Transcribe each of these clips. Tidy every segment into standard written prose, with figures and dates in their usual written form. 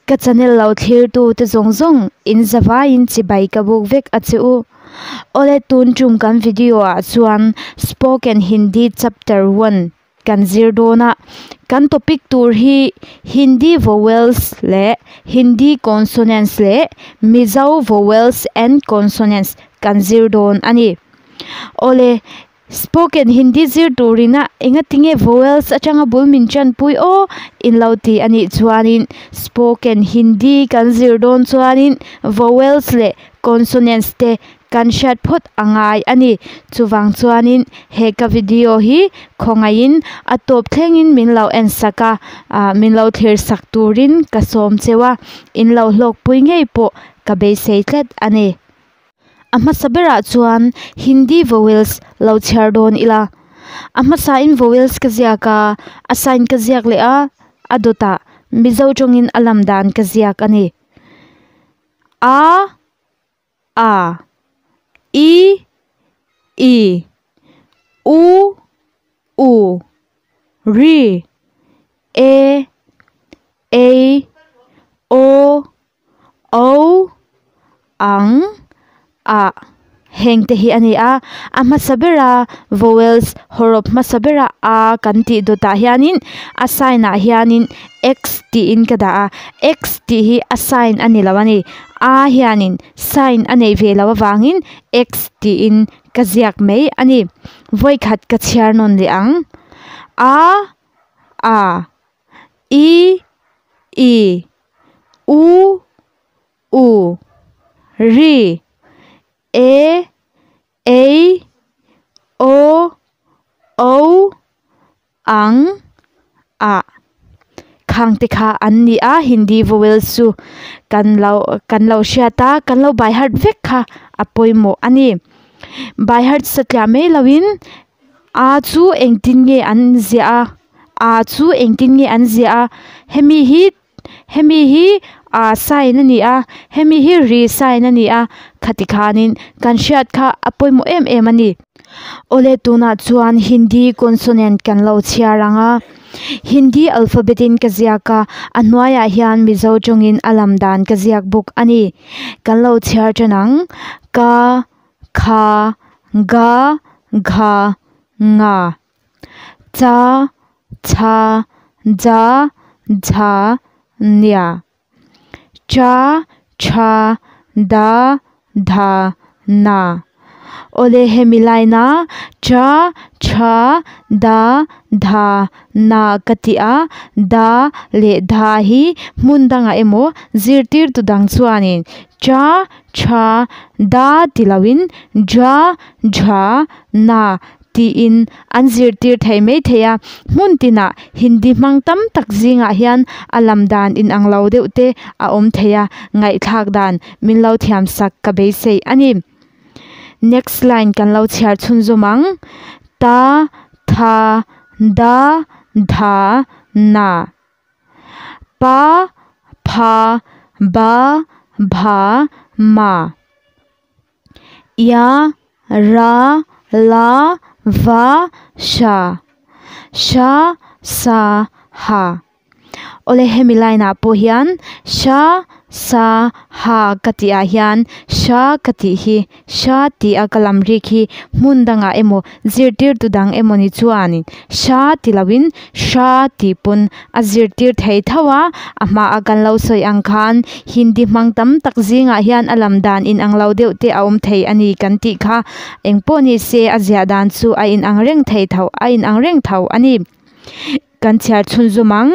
Ka channel lo thlir tu te zawng zawng in zavaiin chibai ka buk vek a che u. Awle tun tum kan video ah chuan Spoken Hindi chapter 1 kan zir dawn a. Kan topic tur hi Hindi vowels leh Hindi consonants leh Mizo vowels and consonants kan zir dawn a ni. Awle Spoken Hindi zir turin a engatinge vowels atanga bul min chanpui aw in lo ti a nih chuanin Spoken Hindi kan zir dawn chuanin vowels leh consonants te kan hriat phawt a ngai a ni. Chuvang chuanin he ka video hi khawngaihin a tawp thlengin min lo en sak a, ah min lo thlir sak turin ka sawm cheu a, in lo hlawkpui ngei pawh ka beisei tlat a ni. A hmasa berah chuan Hindi vowels lo chhiar dawn ila. A hmasain vowels ka ziak a, a sign ka ziak leh a, a dawtah Mizo tawngin a lam dan ka ziak a ni. A, A, I, I, U, U, Ri, E, Ei, O, O, Ang, A heng te hi a ni a. A hmasa bera vowels hawrawp hmasa bera a kan tih dawtah hianin a sign ah hianin x tiin ka dah a, x tih hi a sign a ni lo a ni. A hianin sign a neih ve loh avangin x tiin ka ziak mai a ni. Vawikhat ka chhiar nawn leh ang. A, A, I, I, U, U, Ri, E, Ei, O, O, Ang, A. Khang te kha an ni a, Hindi vowels chu kan lo kan lo hriat a, kan lo by heart vek kha a pawimawh a ni. By heart satliah mai loin A chu engtin nge an ziah a, A chu engtin nge an ziah a, hemi hi hemi hi a sign a ni a, hemi hi ri sign a ni a, khati khanin kan hriat kha a pawimawh em em a ni. Awle tunah chuan Hindi consonant kan lo chhiar ang a, Hindi alphabet in ka ziak a, a hnuaiah hian Mizo tawngin a lam dan ka ziak bawk a ni. Kan lo chhiar tan ang, ka, kha, ga, gha, nga, cha, chha, ja, jha, nya, cha, chha, da, dha, na. Awle hemi line a cha, chha, da, dha, na ka tih a, da leh dha hi hmun dangah emaw zirtirtu dang chuanin cha, chha, da ti loin ja, jha, na tiin an zirtir thei mai thei a. Hmun tinah Hindi hmang tam tak zingah hian a lam dan inang lo deuh te a awm thei a, ngaihthlak dan min lo thiam sak ka beisei a ni. Next line kan lo chhiar chhunzawm ang, ta, tha, da, dha, na. Pa, pha, ba, bha, ma. Ya, ra, la, va, sha. Sha, sa, ha. Awle hemi line ah pawh hian sha, sa, ha ka tih ah hian sha ka tih hi sha tih a ka lam rik hi hmun dangah emaw zirtirtu dang emaw ni chuanin sha ti loin sha tih pawn a zirtir thei tho a, a hmaah kan lo sawi ang khan Hindi hmang tam tak zingah hian a lam dan inang lo deuh te a awm thei a ni kan tih kha engpawh ni se a ziah dan chu a inang reng thei tho a inang reng tho a ni. Kan chhiar chhunzawm ang,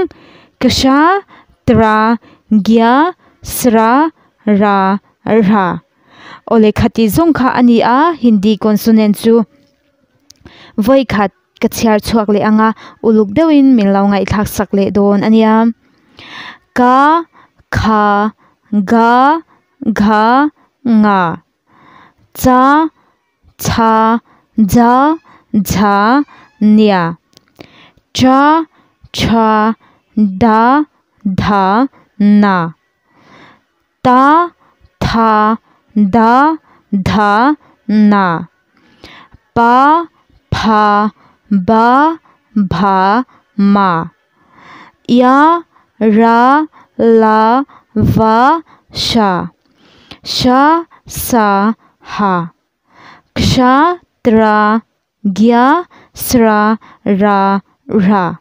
Ksha, Tra, Gya, Sra, Ra, Rha. Awle khati zawng kha a ni a, Hindi consonant chu vawi khat ka chhiar chhuak leh ang a, uluk deuhin min lo ngaihthlak sak leh dawn a nia. Ka, Kha, Ga, Gha, Nga. Cha, Chha, Ja, Jha, Nya. Cha, Chha, Da, Dha, Na. Ta, Tha, Da, Dha, Na. Pa, Pha, Ba, Bha, Ma. Ya, Ra, La, Va Sha Sha Sa Ha Ksha Tra Gya Sra Ra Rha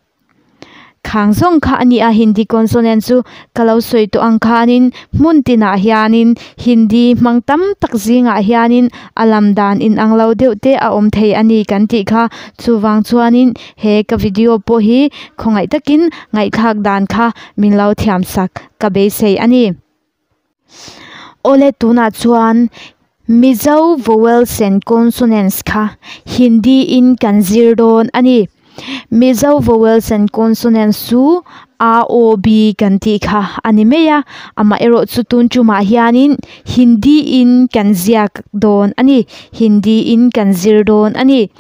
Khang zawng kha a ni a, Hindi consonant chu ka lo sawi tawh ang khanin hmun tinah hianin Hindi hmang tam tak zingah hianin a lam dan inang lo deuh te a awm thei a ni kan tih kha. Chuvang chuanin he ka video pawh hi khawngaih takin ngaihthlak dan kha min lo thiam sak ka beisei a ni. Awle tunah chuan Mizo vowels and consonants kha Hindi in kan zir dawn a ni. Mizo vowels and consonants chu A, O, B kan tih kha a ni mai a, amaherawh chu tun tumah hianin Hindi in kan ziak dawn a ni, Hindi in kan zir dawn a ni.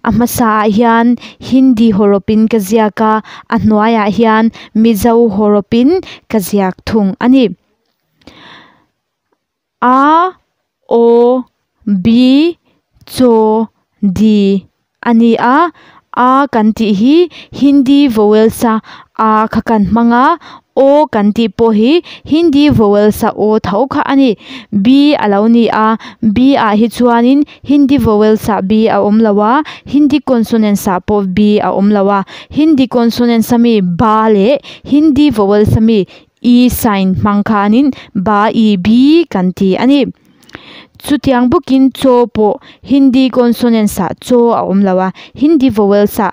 A hmasa ah hian Hindi hawrawpin ka ziak a, a hnuaiah hian Mizo hawrawpin ka ziak thung a ni. A, O, B, C, D a ni a. A kan tih hi Hindi vowels a A kha kan hmang a, O kan tih pawh hi Hindi vowels a O tho kha a ni. B a lo ni a, B ah hi chuanin Hindi vowels ah B a awm lo a, Hindi consonants ah pawh B a awm lo a. Hindi consonants a mi ba leh Hindi vowels a mi E sign hmang khanin ba i bi kan ti a ni. Chutiang bawkin chaw pawh Hindi consonants ah chaw a awm lo a, Hindi vowels ah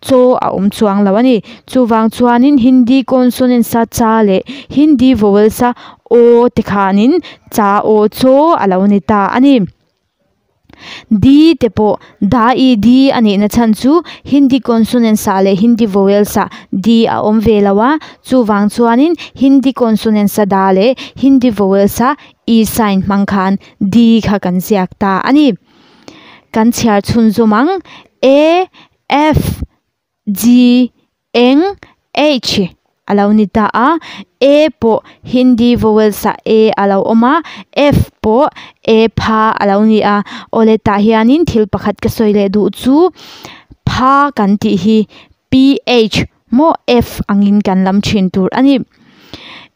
chaw a awm chuang lo a ni. Chuvang chuanin Hindi consonants a cha leh Hindi vowels a aw te khanin cha aw chaw a lo ni ta a ni. D te pawh da i di a nihna chhan chu Hindi consonants ah leh Hindi vowels ah D a awm ve lo a, chuvang chuanin Hindi consonants a da leh Hindi vowels a E sign hmang khan D kha kan ziak ta a ni. Kan chhiar chhunzawm ang, A, F, G, Eng, H a lo ni ta a, A pawh Hindi vowels ah A a lo awm a, F pawh E pha a lo ni a. Awle tah hianin thil pakhat ka sawi leh duh chu pha kan tih hi PH maw F angin kan lam thin tur a ni.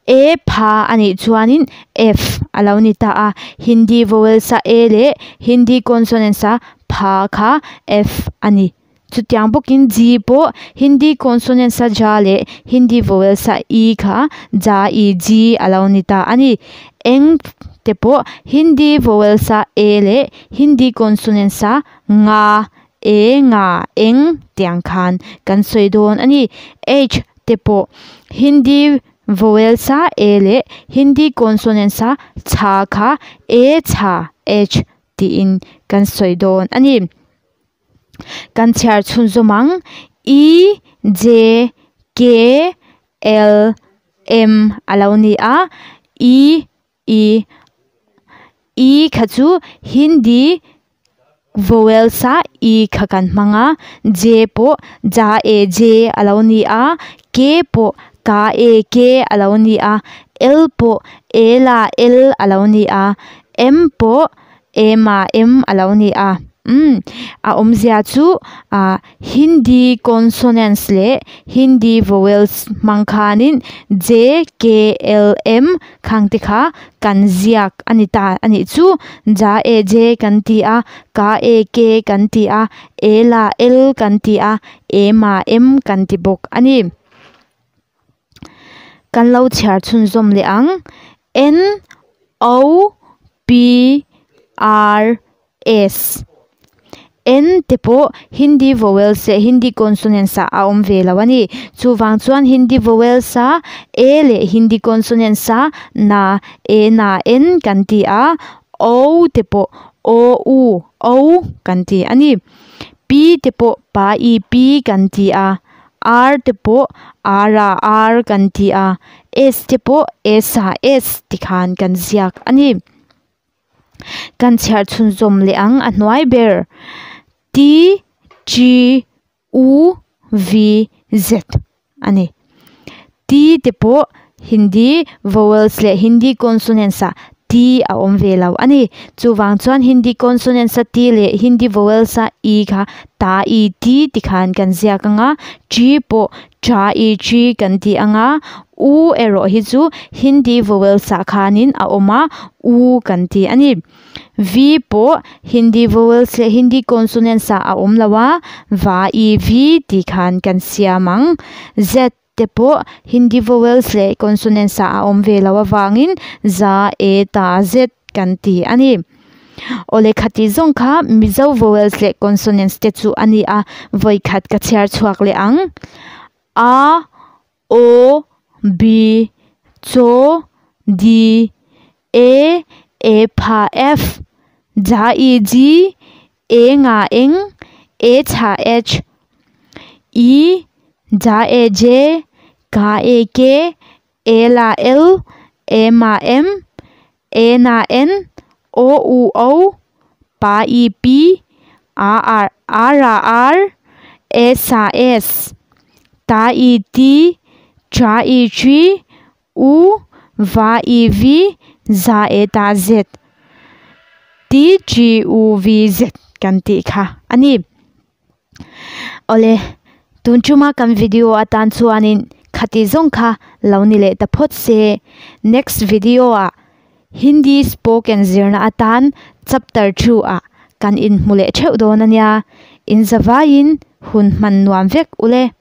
E pha a nih chuanin F a lo ni ta a, Hindi vowels a E leh Hindi consonants a pha kha F a ni. Chutiang bawkin G pawh Hindi consonants a ja leh Hindi vowels a E kha ja i G a lo ni ta a ni. Eng te pawh Hindi vowels a E leh Hindi consonants a nga, e nga, eng tiang khan kan sawi dawn a ni. H te pawh Hindi vowels a E leh Hindi consonants a chha kha e chha, h tiin kan sawi dawn a ni. Kan chhiar chhunzawm ang, E, J, K, L, M a lo ni a, E, E, E kha chu Hindi vowels a E kha kan hmang a, J pawh ja e J a lo ni a, K pawh ka e K a lo ni a, L pawh e la L a lo ni a, M pawh e ma M a lo ni a. Umm a awmzia chu ah Hindi consonants leh Hindi vowels hmang khanin J, K, L, M khang te kha kan ziak a ni ta a nih chu. Ja e J kan ti a, Ka e K kan ti a, E la L kan ti a, E ma M kan ti bawk a ni. Kan lo chhiar chhunzawm leh ang, N, O, P, R, S. N te pawh Hindi vowels leh Hindi consonants ah a awm ve lo a ni. Chuvang chuan Hindi vowels a E leh Hindi consonants a Na, E na, N kan ti a, O te pawh O U, O kan ti a ni. P te pawh Pa I P kan ti a, R te pawh R a R kan ti a, S te pawh S a S tikhan kan ziak a ni. Kan chhiar chhunzawm leh ang a hnuai ber T, G, U, V, Z a ni. T te pawh Hindi vowels leh Hindi consonants ah T a awm ve lo a ni. Chuvang chuan Hindi consonants a T leh Hindi vowels a E kha ta I T tikhan kan ziak ang a, G pawh Cha i chi kan ti ang a, u erawh hi chu Hindi vowels ah khanin a awm a, u kan ti a ni. V pawh Hindi vowels leh Hindi consonants ah a awm lo a, va i vi tih khan kan siam ang. Z te pawh Hindi vowels leh consonants ah a awm ve lo avangin za, e, ta, z kan ti a ni. Awle khati zawng kha Mizo vowels leh consonants te chu a ni a, vawi khat ka chhiar chhuak leh ang. A, O, B, Chaw, D, E, E pha F, Ja I G, E nga eng, E chha H, I, Ja E J, Ka E K, E la L, E ma M, E na N, O U O, Pa I P, A R R A R, S A S, Ta I T, Cha I G, U, Va I V, Za E Ta Z, T G U V Z kan tih kha a ni. Awle, tun tuma kan video atan chuanin khati zawng kha lo ni leh ta phawt se. Next video ah Hindi spoken zirna atan chapter 2 ah kan inhmu leh theuh dawn a nia. Inzavaiin hun hman nuam vek ule.